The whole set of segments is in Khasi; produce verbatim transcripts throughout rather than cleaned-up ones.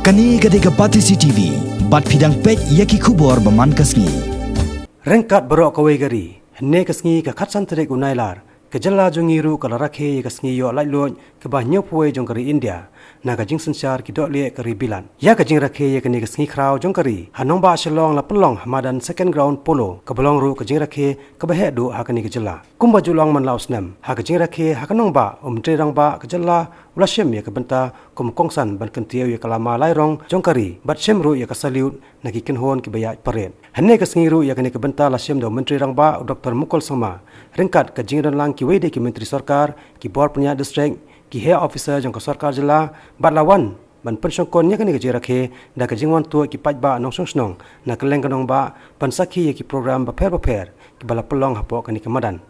Kane ka dei ka Batesi T V, bad phi dang peit ïa ki khubor ba man ka sngi. Ryngkat baroh kawei ka ri, hynne ka sngi ka khatsan tarik u Nailar, ka jylla jong ngi ruh ka la rakhe ïa ka sngi ïoh laitluid kaba hynñiewphew wei jong ka ri India, na ka jingsynshar ki dohlieh ka ri Bilat. Ïa ka jingrakhe ïa kane ka sngi khraw jong ka ri, ha nongbah Shillong la pynlong ha madan Second Ground Polo, kaba long ruh ka jingrakhe kaba heh duh ha kane ka jylla. Kumba ju long man la u snem, ha ka jingrakhe ha ka nongbah, u Myntri Rangbah ka jylla u la shim ïa ka bynta kum u kongsan ban kyntiew ïa ka lama lairong jong ka ri, bad shim ruh ïa ka salute na ki kynhun kiba ïaid parade. Hynne ka sngi ruh ïa kane ka bynta la shim da u Myntri Rangbah u Doctor Mukul Sangma, ryngkat ka jingdonlang kiwei de ki myntri sorkar, ki bor pynïaid district, ki heh officer jong ka sorkar jylla, bad la wan ban pynshongkun ïa kane ka jingrakhe da ka jingwan tuh ki paidbah nongshong shnong na kylleng ka nongbah, ban sakhi ïa ki program bapher bapher kiba la pynlong hapoh kane ka madan.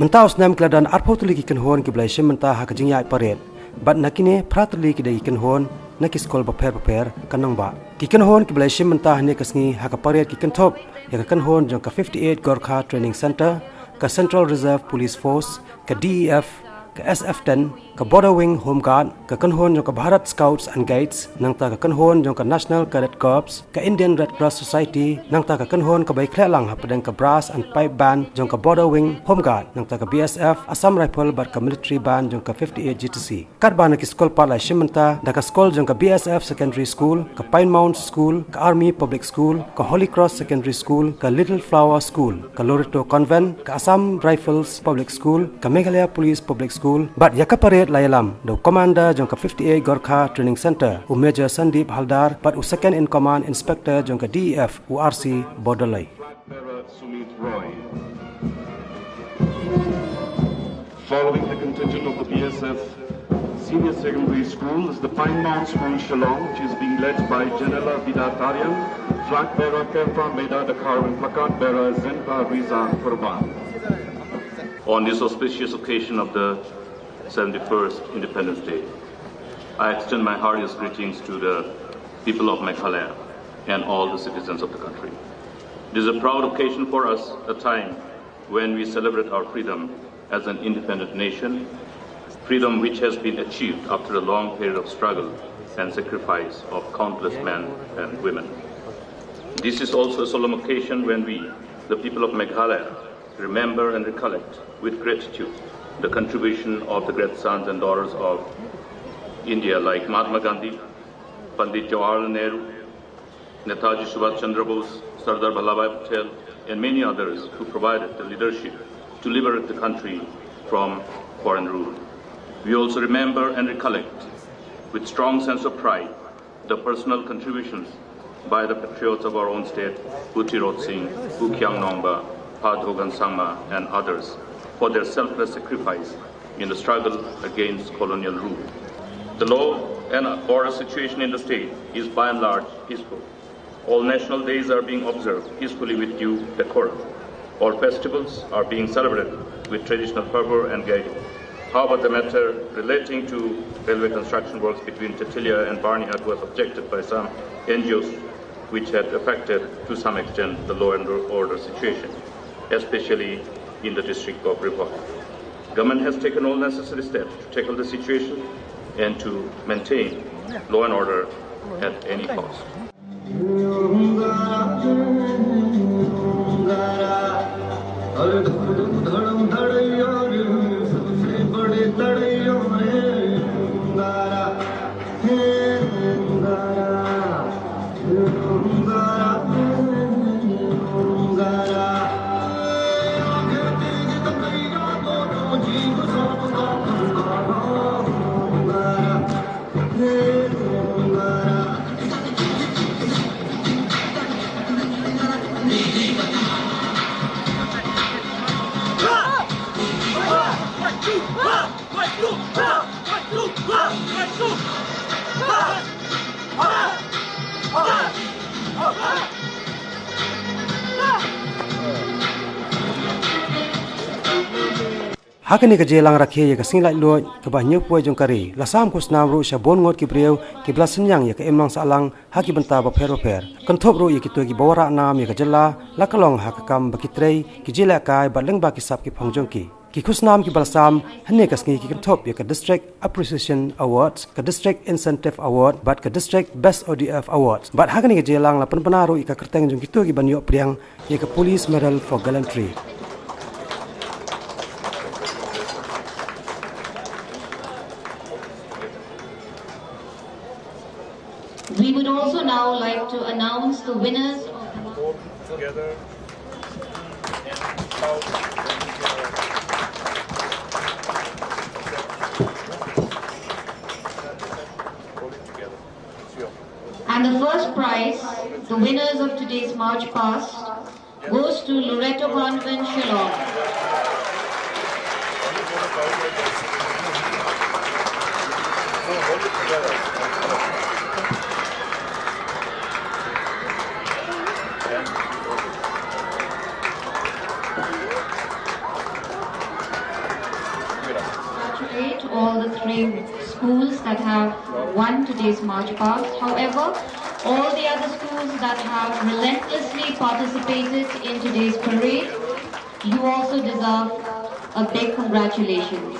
Mynta u snem ki la don arphew tylli ki kynhun kiba la ïashim bynta ha ka jingïaid parade. Bad na kine phra tylli ki dei ki kynhun na ki skul bapher bapher ka nongbah. Ki kynhun kiba la ïashim bynta hynne ka sngi ha ka parade ki kynthup ïa ka kynhun jong ka fifty-eight Gorkha Training Centre, ka Central Reserve Police Force, ka D E F, ka S F ten, ka Border Wing Home Guard, ka kynhun jong ka Bharat Scouts and Guides, nangta ka kynhun jong ka National Cadet Corps, ka Indian Red Cross Society, nangta ka kynhun kaba ïakhleh lang hapdeng ka Brass and Pipe Band jong ka Border Wing Home Guard, nangta ka B S F, Assam Rifle bad ka Military Band jong ka fifty-eight G T C. Katba na ki skul pat la ïashim bynta da ka skul jong ka B S F Secondary School, ka Pine Mount School, ka Army Public School, ka Holy Cross Secondary School, ka Little Flower School, ka Loreto Convent, ka Assam Rifles Public School, ka Meghalaya Police Public School, bad ïa ka parade la ïalam da u Commander jong ka fifty-eight Gorkha Training Centre, u Major Sandeep Haldar, bad u Second in Command Inspector jong ka D E F, u R C Bordelai. Flag bearer Sumit Roy. Following the contingent of the B S F Senior Secondary School is the Pine Mount School, Shillong, which is being led by Janela Vida Tarian, flag bearer Kerfa Meda Dakar, and placard bearer Zenpa Riza Kurban. On this auspicious occasion of the seventy-first Independence Day, I extend my heartiest greetings to the people of Meghalaya and all the citizens of the country. It is a proud occasion for us, a time when we celebrate our freedom as an independent nation, freedom which has been achieved after a long period of struggle and sacrifice of countless men and women. This is also a solemn occasion when we, the people of Meghalaya, remember and recollect with gratitude the contribution of the great sons and daughters of India like Mahatma Gandhi, Pandit Jawaharlal Nehru, Netaji Subhash Chandra Bose, Sardar Vallabhbhai Patel, and many others who provided the leadership to liberate the country from foreign rule. We also remember and recollect with strong sense of pride the personal contributions by the patriots of our own state, U Tirot Singh, U Kyaing Nongba, Pa Dogon Sangma, and others for their selfless sacrifice in the struggle against colonial rule. The law and order situation in the state is by and large peaceful. All national days are being observed peacefully with due decorum. All festivals are being celebrated with traditional fervor and gaiety. However, the matter relating to railway construction works between Tetilia and Barnihat was objected by some N G Os, which had affected to some extent the law and order situation, especially in the district of Ri Bhoi. Government has taken all necessary steps to tackle the situation and to maintain law and order at any cost. Ha kane ka jingïalang rakhe ïa ka sngi laitluid kaba hynñiewphew jong ka ri, la sam khusnam ruh sha bun ngut ki briew kiba la synñiang ïa ka imlang sahlang ha ki bynta bapher bapher. Kynthup ruh ïa kito kiba wanrah nam ïa ka jylla, la ka long ha ka kam ba ki trei, ki jingïalehkai bad lyngba ki sap ki phong jong ki. Ki khusnam kiba la sam hynne ka sngi ki kynthup ïa ka District Appreciation Award, ka District Incentive Award bad ka District Best O D F Award. Bad ha kane ka jingïalang la pynbna ruh ïa ka kyrteng jong kito kiban ïoh pdiang ïa ka Police Medal for Gallantry. We would also now like to announce the winners of the And the first prize, the winners of today's March Past, goes to Loreto Convent, Shillong. Congratulate all the three schools that have won today's March Past. However, all the other schools that have relentlessly participated in today's parade, you also deserve a big congratulations.